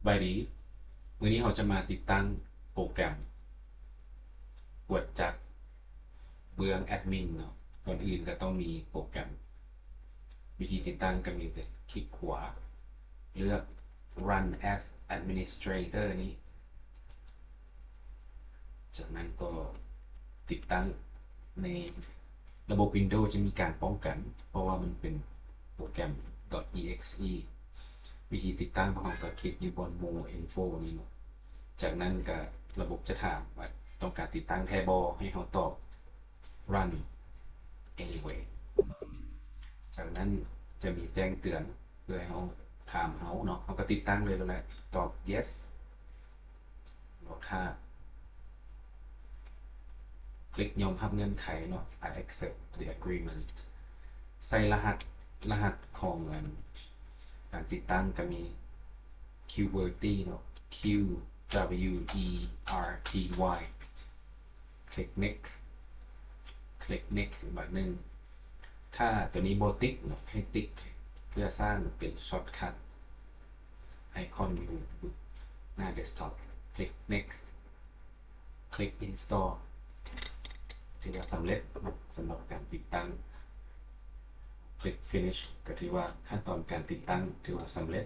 ສະບາຍດີ ມື້ນີ້ເຮົາຈະມາຕິດຕັ້ງໂປຣແກຣມກວດຈັກເບື້ອງແອັດມິນເນາະ. ກ່ອນອື່ນກໍຕ້ອງມີໂປຣແກຣມ. ວິທີຕິດຕັ້ງກໍມີແຕ່ຄລິກຂວາ ເລືອກ Run as Administrator ນີ້. ຈາກນັ້ນກໍຕິດຕັ້ງ. ໃນລະບົບ Windows ຈະມີການປ້ອງກັນ ເພາະວ່າມັນເປັນໂປຣແກຣມ .exe. ວິທີຕິດຕັ້ງ ພວກເຮົາກໍຄລິກຢູ່ບ່ອນ More Info ນີ້ເນາະ. ຈາກນັ້ນກໍລະບົບຈະຖາມວ່າຕ້ອງການຕິດຕັ້ງແທ້ບໍ່ ໃຫ້ເຮົາຕອບ Run anyway. ຈາກນັ້ນຈະມີແຈ້ງເຕືອນເພື່ອໃຫ້ເຮົາ ຖາມເຮົາເນາະ, ເຮົາກໍຕິດຕັ້ງເລີຍແຫຼະ ຕອບ Yes. ລອງຖ້າ ຄລິກຍອມຮັບເງື່ອນໄຂເນາະ I accept the agreement. ໃສ່ລະຫັດ ລະຫັດຂອງອັນ ການຕິດຕັ້ງກໍມີ QWERTY ເນາະ Q W E R T Y. ຄລິກ Next. ຄລິກ Next ອີກບາດໜຶ່ງ. ຖ້າຕົວນີ້ບໍ່ຕິກເນາະ ໃຫ້ຕິກ ເພື່ອສ້າງເປັນ shortcut icon ຢູ່ໜ້າ desktop. ຄລິກ Next. ຄລິກ Install. ຖືວ່າສຳເລັດສຳລັບການຕິດຕັ້ງ. ຄລິກ Finish ກໍຖືວ່າຂັ້ນຕອນການຕິດຕັ້ງຖືວ່າສຳເລັດ.